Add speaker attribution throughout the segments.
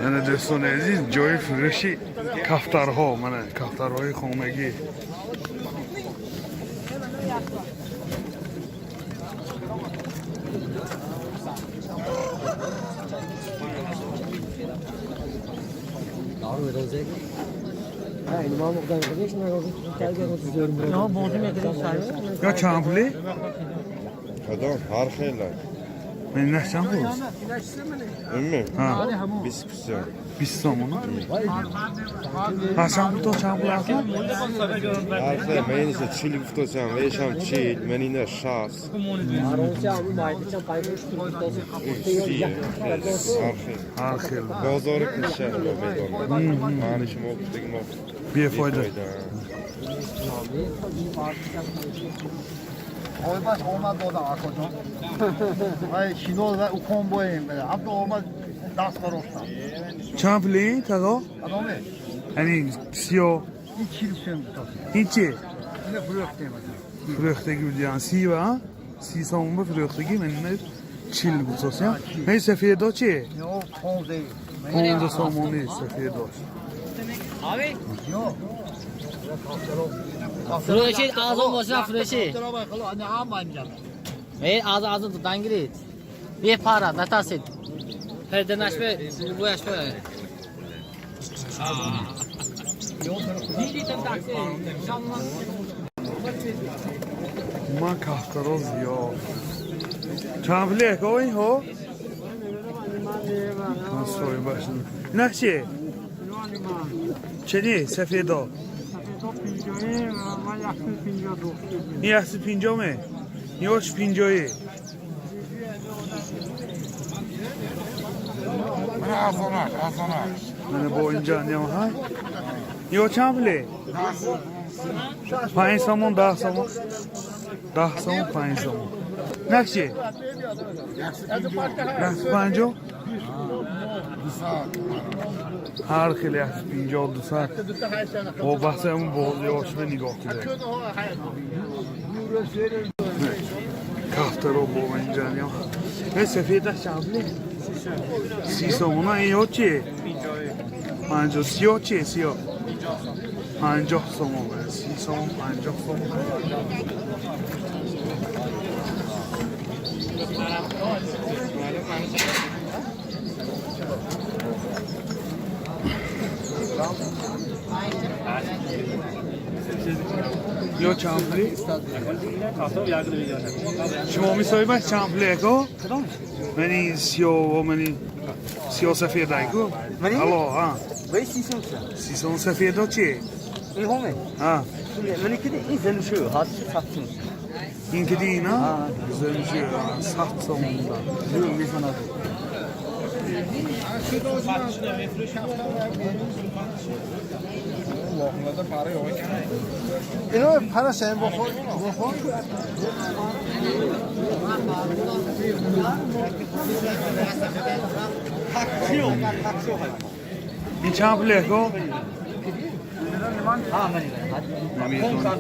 Speaker 1: Мана, дӯстони азиз, ҷои фурӯши кафтарҳо, мана, кафтарҳои хонагӣ. Ё чанд пулӣ?
Speaker 2: Кадом ҳар хела.
Speaker 1: Ман инаш чанд пул?
Speaker 2: Умми?
Speaker 1: Ҳа.
Speaker 2: 20 сом.
Speaker 1: 20 сомона. Ҳа, чанд пул то чанд пул аст?
Speaker 2: Ҳар хел, ман инаша 40 гуфтосам, вешам 40, ман ина 60. 30, ҳар хел.
Speaker 1: Ҳар хел.
Speaker 2: Бозори куншаҳр медонам. Мани шумо гуфтаги мо
Speaker 1: Бефоида.
Speaker 3: Ойбаш омад додам, акоҷон. Вай шино ва укон боем. Ҳамто омад, даст бароштам.
Speaker 1: Чанд пули тағо?
Speaker 3: Кадоме?
Speaker 1: Яъни сиё.
Speaker 3: Ин 40 сом гуфтосем.
Speaker 1: Ин чи?
Speaker 3: Ина фурӯхтем.
Speaker 1: Фурӯхтагӣ будиян. 30 ва 30 сомон ба фурӯхтагӣ, ман ина 40 гуфтосям. Мен сафедо чи?
Speaker 3: Ё 15.
Speaker 1: 15 сомонӣ сафедош.
Speaker 3: Ё.
Speaker 4: Фурӯши арзон бошад, фурӯши. Э, арзон, арзон дангирид. Бепара, натарсед. Перданаш бе, бӯяш бе.
Speaker 1: Ман кафтаро зиёд. Чанд пули, ако, инҳо? Ман соҳибаш. Инаш чи? Чени сафедо? Ин 150-ме? Ин оч 50-ӣ.
Speaker 2: Арзонаш, арзонаш.
Speaker 1: Мана бо инҷа ниам ҳай. Ё чанд пуле? 5 сомон, 10 сомон. 10 сомон, 5 сомон. Накчи? 150? Ҳар хел 150, 200. Вобаста ҳамун бозиҳошба нигоҳ кунед. Кафтаро бо инҷа ниам. Э, сафедаш чанд пуле? 30 сомона. Ин ё чи? 50. Сиёҳ чи? Сиёҳ 50 сомон. 30 сомон, 50 сомон. Ё чанд пули? Шумо мисоҳибаш чанд пули, ако? Ман ин сиёҳ, ман ин сиёҳ сафедай ку? Ало, а.
Speaker 5: Вай 30 сом.
Speaker 1: 30 сом. Сафедо чи?
Speaker 5: Ин ҳоме?
Speaker 1: А.
Speaker 5: Мани киди ин занушӯ ҳаст, 100 сом.
Speaker 1: Ин киди ина занушӯ 100 сомон.
Speaker 5: Зӯр мезанад.
Speaker 3: Ино парашем, бохор, бохор.
Speaker 1: Ин чанд пули, ако?
Speaker 5: Ҳа, мани.
Speaker 1: Намедонам.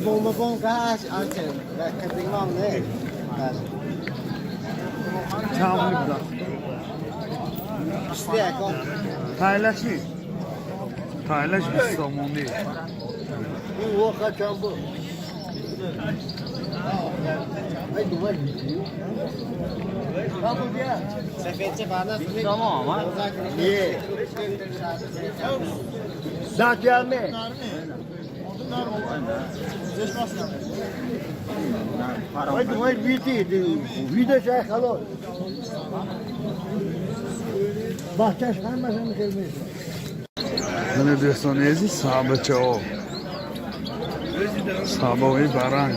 Speaker 3: Бомбабон гаш, анча, кадигмам не.
Speaker 1: Чанд пули будан?
Speaker 3: Иште, ако.
Speaker 1: Тайлаш ни? Тайлаш 20 сомонӣ.
Speaker 3: Ин воқа чанд бу? Ай дувар видео. Чанд бу бия?
Speaker 4: Сомон, ма?
Speaker 3: Не. Датяме. Ай дувар види, видео чай халос. Бачаш ҳамашам хел мешавад.
Speaker 1: Мана, дӯстони азиз, сабачаҳо, сабаҳои баранг.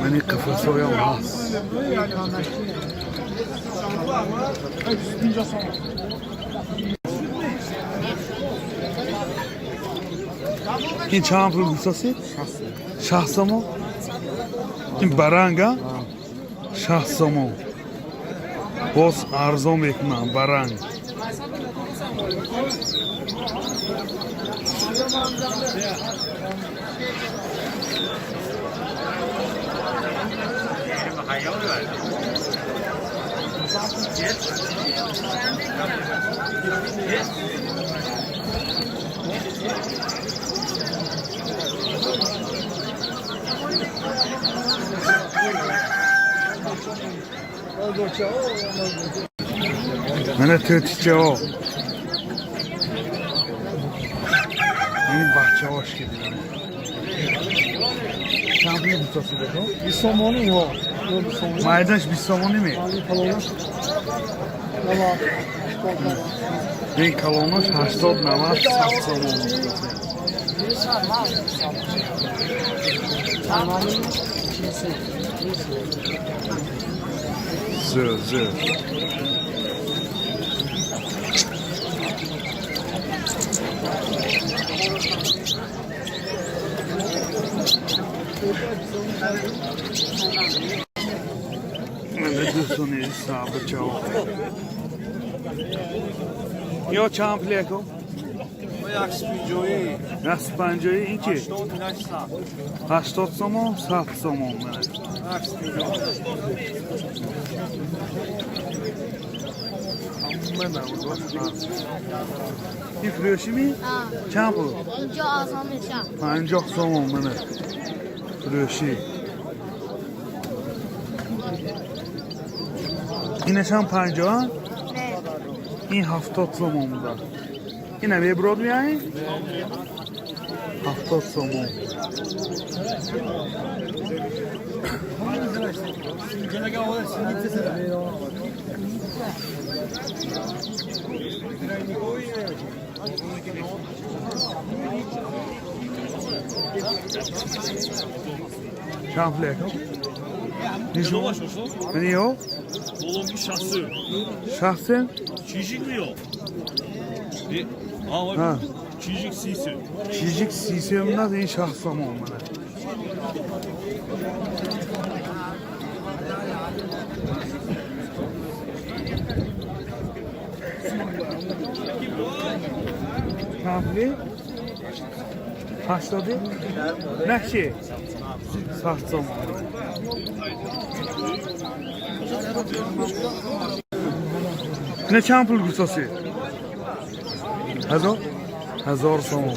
Speaker 1: Мани қафасҳоям ҳаст. Ин чанд пул гуфтасед? 60 сомон. Ин баранга 60 сомон. Боз арзон мекунам ба ранг. Мана тӯтичаҳо. Ин бачаҳош ки дидам. Чанд пул гуфтасидако?
Speaker 3: 20 сомонӣ ҳо.
Speaker 1: Майдаш 20 сомонӣ ме? Ин калонош 80, 90, 100 сомон гуфтаси. Зӯр, зӯр. Мана дӯстони сабрчаҳо. Ё чанд пул яко? 150-ӣ. Ин чи? 80 сомон, 100 сомон. Мана. Ҳама намудош ҳаст. Ин фурӯшӣ ми? Чанд пул?
Speaker 6: Инҷо арзон мешам.
Speaker 1: 50 сомон мана. Фурӯшӣ. Инашам 50?
Speaker 6: Не.
Speaker 1: Ин 70 сомон буда. Ина мебурод меяй? 70 сомон. Чанд пул яко? Нишон? Мани ё? Шахсе? Ha. Чижик 30 нас ин 60 сомон мана. Чанд пули? 80? Не чи? 100 сомон. Не чанд пул гуфтаси? Ҳазор? 1000 сомон.